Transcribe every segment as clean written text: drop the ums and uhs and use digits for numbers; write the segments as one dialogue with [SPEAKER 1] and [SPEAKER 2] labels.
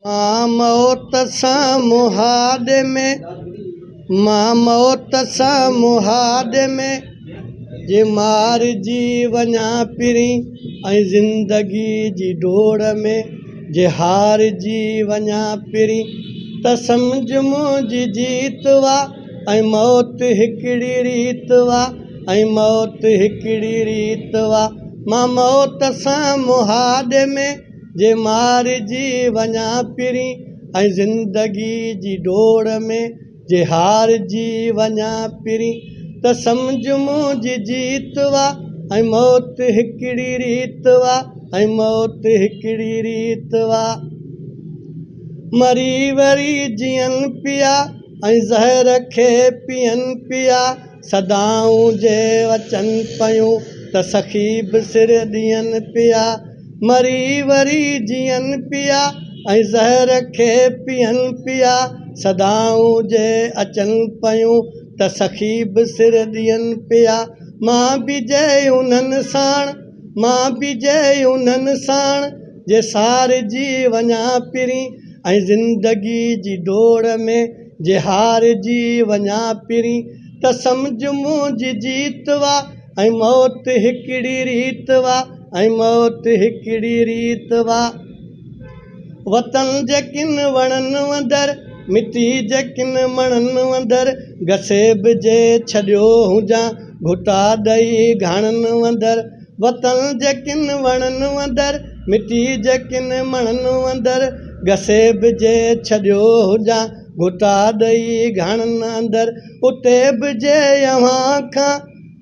[SPEAKER 1] مان موت سان مهاڏي ۾، مان موت سان مهاڏي ۾، جي مارجي وڃان پرين ۽ زندگي جي ڊوڙ ۾، جي هارجي وڃان پرين، ته سمجهه منهنجي جيت وا ۽ موت هڪڙي ريت وا ۽ موت هڪڙي ريت وا، مان موت سان مهاڏي ۾. جي مارجي وڃان پرين ۽ زندگي جي ڊوڙ ۾ جي هارجي وڃان پرين ته سمجهه منهنجي جيت وا ۽ موت هڪڙي ريت وا ۽ موت هڪڙي ريت وا مري وري جيئن پيا ۽ زهر کي پيئن پيا صدائون جي اچن پيون ته سخي به سر ڏين پيا، مري وري جيئن پيا ۽ زهر کي پيئن پيا. صدائون جي اچن پيون ته سخي به سر ڏين پيا. مان به جي انهن ساڻ، مان به جي انهن ساڻ، جي سارجي وڃان پرين ۽ زندگي جي ڊوڙ ۾. جي هارجي وڃان پرين ته سمجهه منهنجي جيت وا ۽ موت هڪڙي ريت وا ۽ موت هڪڙي ريت وا. وطن جي ڪن وڻن وندر، مٽي جي ڪن مڻن وندر، گسي به جي ڇڏيو هجان گهٽا ڏئي گهاڻن وندر. وطن جي ڪن وڻن وندر، مٽي جي ڪن مڻن وندر، گسي به جي ڇڏيو هجان، گهٽا ڏئي گهاڻن اندر، اتي به جي اوهان کان،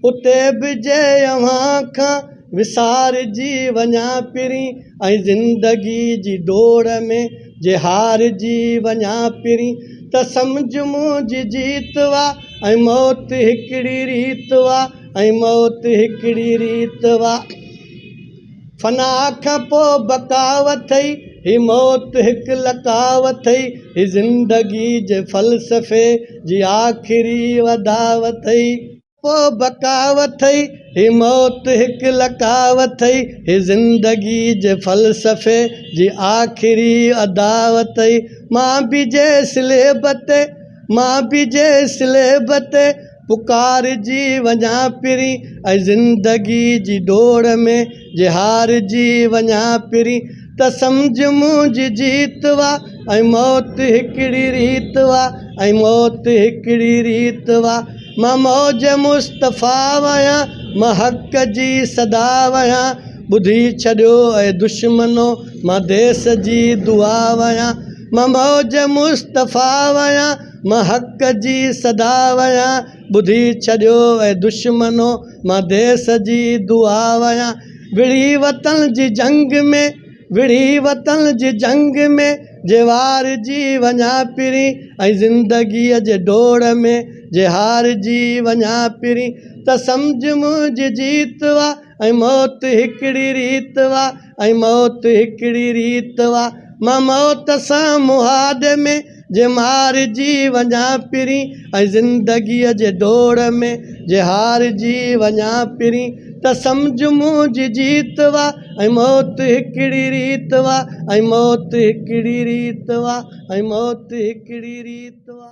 [SPEAKER 1] اتي به جي اوهان کان، وسارجي وڃان پرين ۽ زندگي جي ڊوڙ ۾ جي هارجي وڃان پرين ته سمجهه منهنجي جيت وا ۽ موت هڪڙي ريت وا. ۽ موت هڪڙي ريت وا. فنا کان پو بقا اٿئي، هي موت هڪ لقاء اٿئي، هي زندگي جي فلسفي جي آخري وداع اٿئي. پو بقا اٿئي، هي موت هڪ لقاء اٿئي، هي زندگي جي فلسفي جي آخري وداع اٿئي. مان به جي صليب تي، مان به جي صليب تي، پڪارجي وڃان پرين ۽ زندگي جي ڊوڙ ۾ جي هارجي وڃان پرين ته سمجهه منهنجي جيت وا ۽ موت هڪڙي ريت وا ۽ موت هڪڙي ريت وا مان موج مصطفيٰ آهيان مان حق جي صدا آهيان ٻڌي ڇڏيو اي دشمنو مان ديس جي دعا آهيان مان موج مصطفيٰ آهيان مان حق جي صدا آهيان، ٻڌي ڇڏيو اي دشمنو، مان ديس جي دعا آهيان. وڙهي وطن جي جنگ ۾، وڙهي وطن جي جنگ ۾، جي وارجي وڃان پرين ۽ زندگيء جي ڊوڙ ۾، جي هارجي وڃان پرين ته سمجهه منهنجي جيت وا ۽ موت هڪڙي ريت وا ۽ موت هڪڙي ريت وا. مان موت سان مهاڏي ۾، جي مارجي وڃان پرين ۽ زندگيء جي ڊوڙ ۾ جي هارجي وڃان پرين ته سمجهه منهنجي جيت وا ۽ موت هڪڙي ريت وا ۽ موت هڪڙي ريت وا ۽ موت هڪڙي ريت وا.